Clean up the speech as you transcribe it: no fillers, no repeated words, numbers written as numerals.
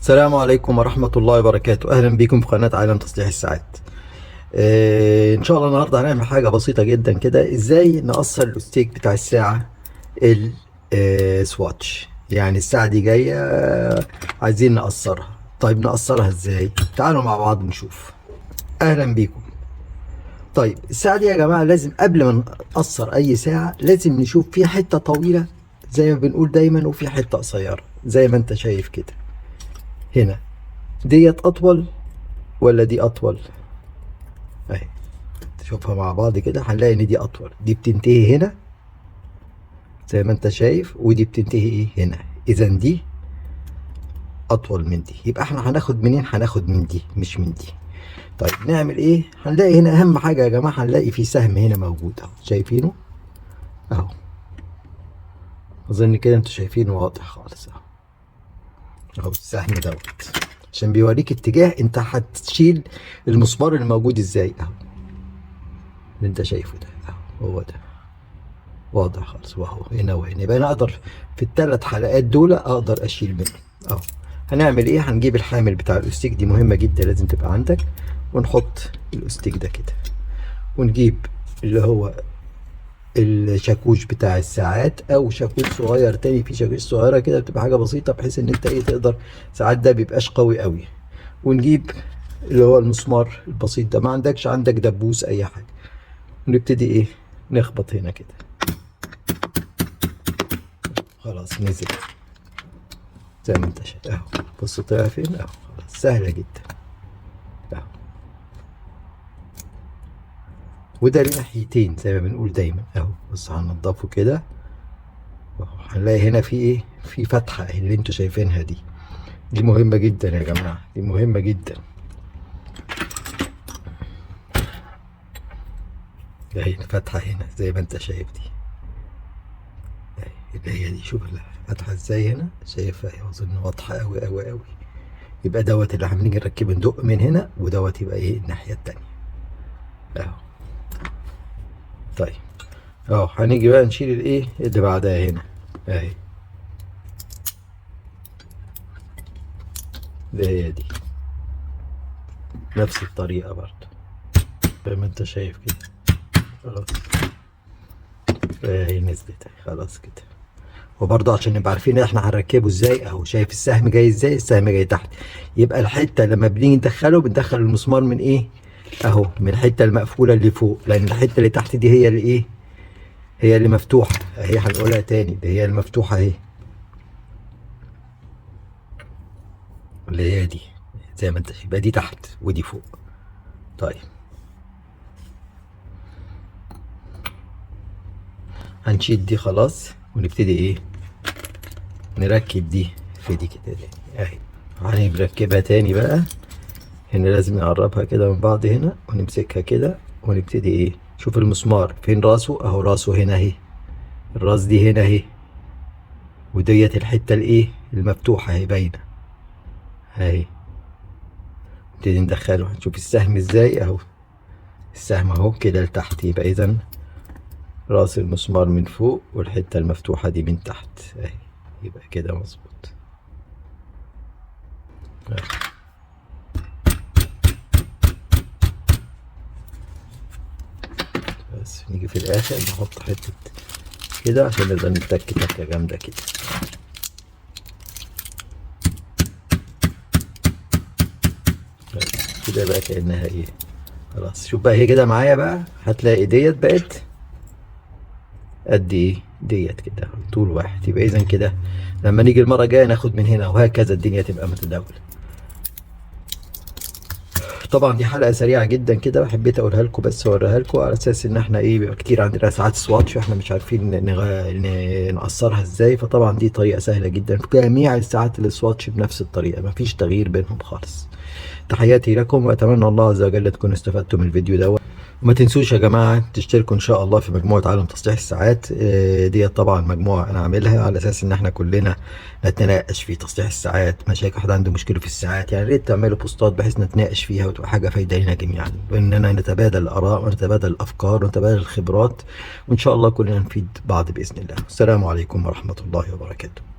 السلام عليكم ورحمة الله وبركاته. أهلا بكم في قناة عالم تصليح الساعات. إن شاء الله النهاردة هنعمل حاجة بسيطة جدا كده، إزاي نقصر الأوستيك بتاع الساعة السواتش. يعني الساعة دي جاية عايزين نقصرها. طيب نقصرها إزاي؟ تعالوا مع بعض نشوف. أهلا بكم. طيب الساعة دي يا جماعة لازم قبل ما نقصر أي ساعة لازم نشوف في حتة طويلة زي ما بنقول دايما، وفي حتة قصيرة زي ما انت شايف كده. هنا ديت أطول ولا دي أطول؟ أهي تشوفها مع بعض كده، هنلاقي إن دي أطول. دي بتنتهي هنا زي ما انت شايف، ودي بتنتهي إيه؟ هنا. إذا دي أطول من دي، يبقى إحنا هناخد منين؟ هناخد من دي مش من دي. طيب نعمل إيه؟ هنلاقي هنا أهم حاجة يا جماعة، هنلاقي في سهم هنا موجود أهو، شايفينه؟ أهو، أظن كده انتوا شايفينه واضح خالص أهو. أهو السهم دوت عشان بيوريك اتجاه انت هتشيل المسمار الموجود ازاي اهو، اللي انت شايفه ده اهو، هو ده واضح خالص، وهو هنا وهنا. يبقى انا اقدر في الثلاث حلقات دول اقدر اشيل منه اهو. هنعمل ايه؟ هنجيب الحامل بتاع الاوستيك، دي مهمة جدا لازم تبقى عندك، ونحط الاوستيك ده كده، ونجيب اللي هو الشاكوش بتاع الساعات او شاكوش صغير تاني، في شاكوش صغيرة كده بتبقى حاجة بسيطة بحيث ان انت ايه تقدر، ساعات ده بيبقاش قوي قوي. ونجيب اللي هو المسمار البسيط ده، ما عندكش عندك دبوس اي حاجة، ونبتدي ايه نخبط هنا كده. خلاص نزل زي ما انت شايف اهو. بص طلع فين اهو، خلاص سهلة جدا اهو. وده ليه ناحيتين زي ما بنقول دايما اهو. بص هننضفه كده، هنلاقي هنا في ايه، في فتحة اللي انتوا شايفينها دي، دي مهمة جدا يا جماعة، دي مهمة جدا. اهي الفتحة هنا زي ما انت شايف دي، اهي اللي هي دي، شوف الفتحة ازاي هنا، شايفها اهي، اظن واضحة اوي اوي اوي. يبقى دوت اللي هنيجي نركبه ندق من هنا، ودوت يبقى ايه الناحية التانية اهو. طيب اهو هنيجي بقى نشيل الايه اللي بعدها هنا اهي، اللي هي دي، نفس الطريقة برضو زي ما انت شايف كده. خلاص اهي نزلت اهي خلاص كده. وبرضه عشان نبقى عارفين احنا هنركبه ازاي اهو، شايف السهم جاي ازاي؟ السهم جاي تحت، يبقى الحتة لما بنيجي ندخله بندخل المسمار من ايه اهو، من الحتة المقفولة اللي فوق، لان الحتة اللي تحت دي هي اللي ايه، هي اللي مفتوحة اهي، هنقولها تاني، دي هي المفتوحة اهي اللي هي دي زي ما انت شايف، يبقى دي تحت ودي فوق. طيب هنشيل دي خلاص، ونبتدي ايه نركب دي في دي كده تاني اهي. هنركبها تاني بقى هنا، لازم نقربها كده من بعض هنا ونمسكها كده ونبتدي ايه، شوف المسمار فين راسه اهو، راسه هنا اهي، الراس دي هنا اهي، وديت الحتة الايه المفتوحة اهي باينة اهي. نبتدي ندخله، هنشوف السهم ازاي اهو، السهم اهو كده لتحت، يبقى اذا راس المسمار من فوق والحتة المفتوحة دي من تحت اهي، يبقى كده مظبوط. بس نيجي في الاخر نحط حتة كده عشان نقدر نتك تكة جامدة كده. كده بقى كأنها ايه، خلاص. شوف بقى هي كده معايا بقى، هتلاقي ديت بقت قد ايه ديت كده طول واحد، يبقى اذا كده لما نيجي المرة الجاية ناخد من هنا، وهكذا الدنيا تبقى متداولة. طبعا دي حلقة سريعة جدا كده، حبيت اقولها لكم بس واوريها لكم على اساس ان احنا ايه، بيبقى كتير عندنا ساعات سواتش واحنا مش عارفين نقصرها ازاي، فطبعا دي طريقة سهلة جدا في جميع الساعات السواتش بنفس الطريقة، مفيش تغيير بينهم خالص. تحياتي لكم، واتمنى الله عز وجل تكونوا استفدتم من الفيديو دوت. وما تنسوش يا جماعة تشتركوا إن شاء الله في مجموعة عالم تصليح الساعات. دي طبعا مجموعة أنا عاملها على أساس إن إحنا كلنا نتناقش في تصليح الساعات، مشاكل حد عنده مشكلة في الساعات، يعني ريت تعملوا بوستات بحيث نتناقش فيها وتبقى حاجة فايدة لنا جميعا، وإننا نتبادل الآراء ونتبادل الأفكار ونتبادل الخبرات، وإن شاء الله كلنا نفيد بعض بإذن الله. السلام عليكم ورحمة الله وبركاته.